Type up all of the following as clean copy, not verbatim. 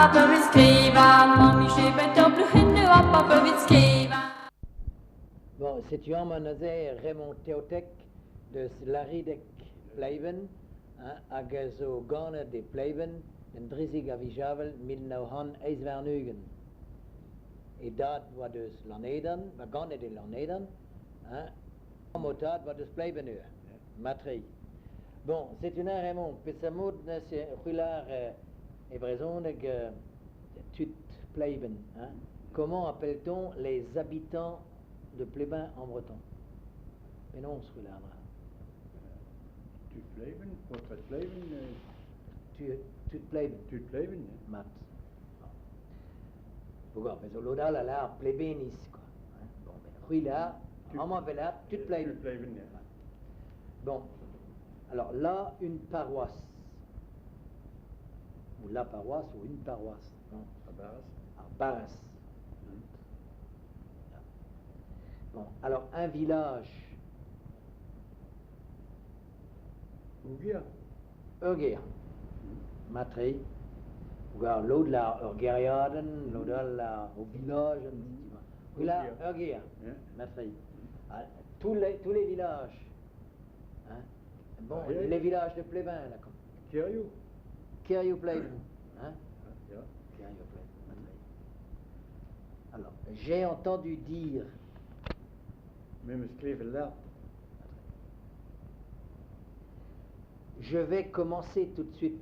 papper vill skriva. Mamm i köpet och blå och papper vill skriva. Bon, setu amañ neuze Raymond Teoteg deus Larideg Pleiben hein, hag a zo ganet e Pleiben en drizig a viz Avel 1928. E dad oa deus Lannedan, oa ganet e Lannedan, hein, mamm ho tad oa deus Pleiben ivez, matre. Bon, setu neuze Raymond, peseurt mod neuze c'hwi lâr e brezhoneg tud Pleiben, hein? Comment appelle-t-on les habitants de Pleyben en breton? Penaos c'hwi lâr dra? Tud Pleiben, paotred Pleiben. Tud Pleiben. Tud Pleiben, ya. Mat. Bon, bez zo lod all a lâr Plebeniz, quoi. Hein? Bon, ben, c'hwi lâr, amañ 'vel lâr tud Pleiben. Tud Pleiben, ya. Bon, alors là, une paroisse. Ou la paroisse ou une paroisse. Non. Ar barrez. Ar barrez. Bon, alors un village. Ur gêr. Ur gêr. Matre. War lod lâr ur gêriadenn, lod all lâr ur vilajenn. C'hwi lâr ur gêr. Matre. Ah, tous les villages. Hein? Bon, les villages de Pleyben, là, comme. Kêrioù. Kêrioù Pleyben. Hein? Ya. Kêrioù Pleyben, matre. Alors, j'ai entendu dire. Me 'meus klevet lâret. Je vais commencer tout de suite.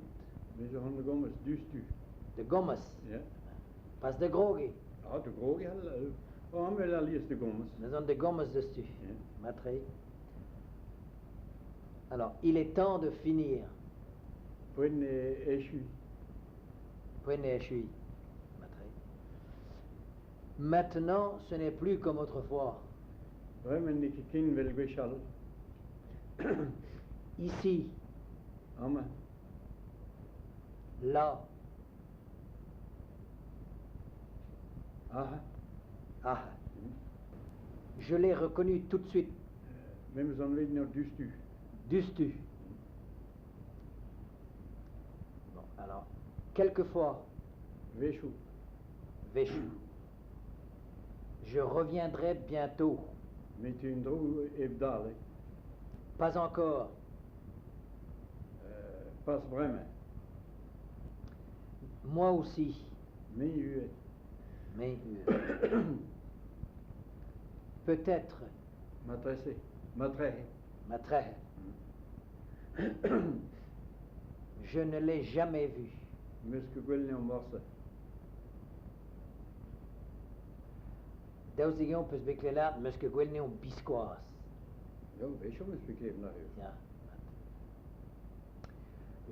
Me zo c'hoant da gomz diouzhtu. Da gomz? Ya. Pas da grogiñ? Ah, da grogiñ al oh, me alies da gomz. Me zo da gomz diouzhtu. Ya. Matre. Alors, il est temps de finir. Poent eo echuiñ. Poent eo echuiñ. Matre. Maintenant, ce n'est plus comme autrefois. Bremañ n'eo ket ken 'vel gwechall. Ici. Amañ. Là. Aze. Aze. Je l'ai reconnu tout de suite. Me 'meus anavezet anezhañ diouzhtu. Diouzhtu. Bon, alors, quelquefois. Wechoù. Wechoù. Je reviendrai bientôt. Me 'teu en-dro hep dale. Pas encore. Pas bremañ. Moi aussi. Me ivez. Me ivez. Peut-être. Matrese. Matrehe. Matrehe. Je ne l'ai jamais vu. 'Meus ket gwelet anezhañ morse. Daoust hag-eñ 'peus bet klevet lâret 'meus ket gwelet anezhañ biskoazh. Ya, wechoù 'meus bet klevet anezhañ. Ya.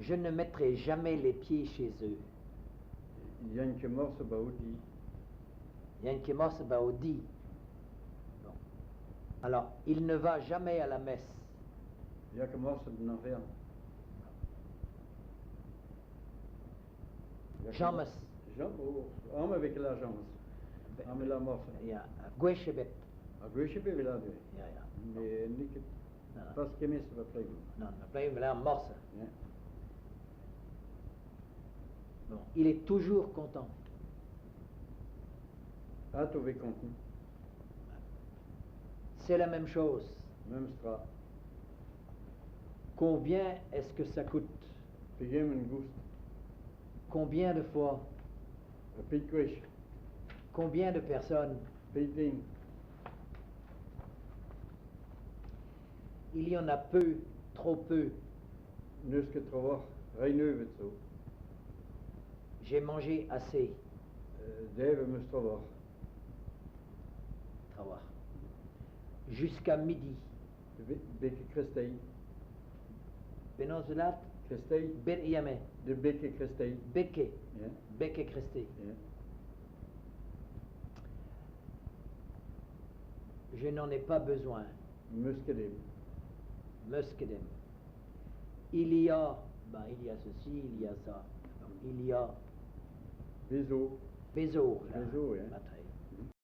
Je ne mettrai jamais les pieds chez eux. N'yan ket morse 'ba o di. N'yan ket morse 'ba o di. Bon. Alors, il ne va jamais à la messe. Ya ket morse d'an oferenn. James. Jean, oh, amañ e vez ket lâret james. Amañ e lâr morse. Ya, gwech ebet. Ha gwech ebet e vez lâret ivez. Ya, ya. Mais n'eo ket pas kemmesk 'ba Pleiben. Non, 'ba Pleiben e lâr morse. Ya. Bon, il est toujours content. Atav 'vez kontant. C'est la même chose. Memes tra. Combien est-ce que ça coûte? Pegement 'goust? Combien de fois? Pet gwech? Combien de personnes? Pet den? Il y en a peu, trop peu. N'eus ket trawalc'h, re nebeut zo. J'ai mangé assez. Debret 'm eus trawalc'h. Trawalc'h. Jusqu'à midi. Betek kreisteiz. Penaos lâret? Kreisteiz. Bet ya me. De betek kreisteiz. Beke. Ya. Beke kreisteiz. Ya. Je n'en ai pas besoin. 'Meus ket ezhomm. 'Meus ket ezhomm. Il y a, ben il y a ceci, il y a ça. Donc, il y a. Bez zo. Bez zo. Bez zo, ya. Matre.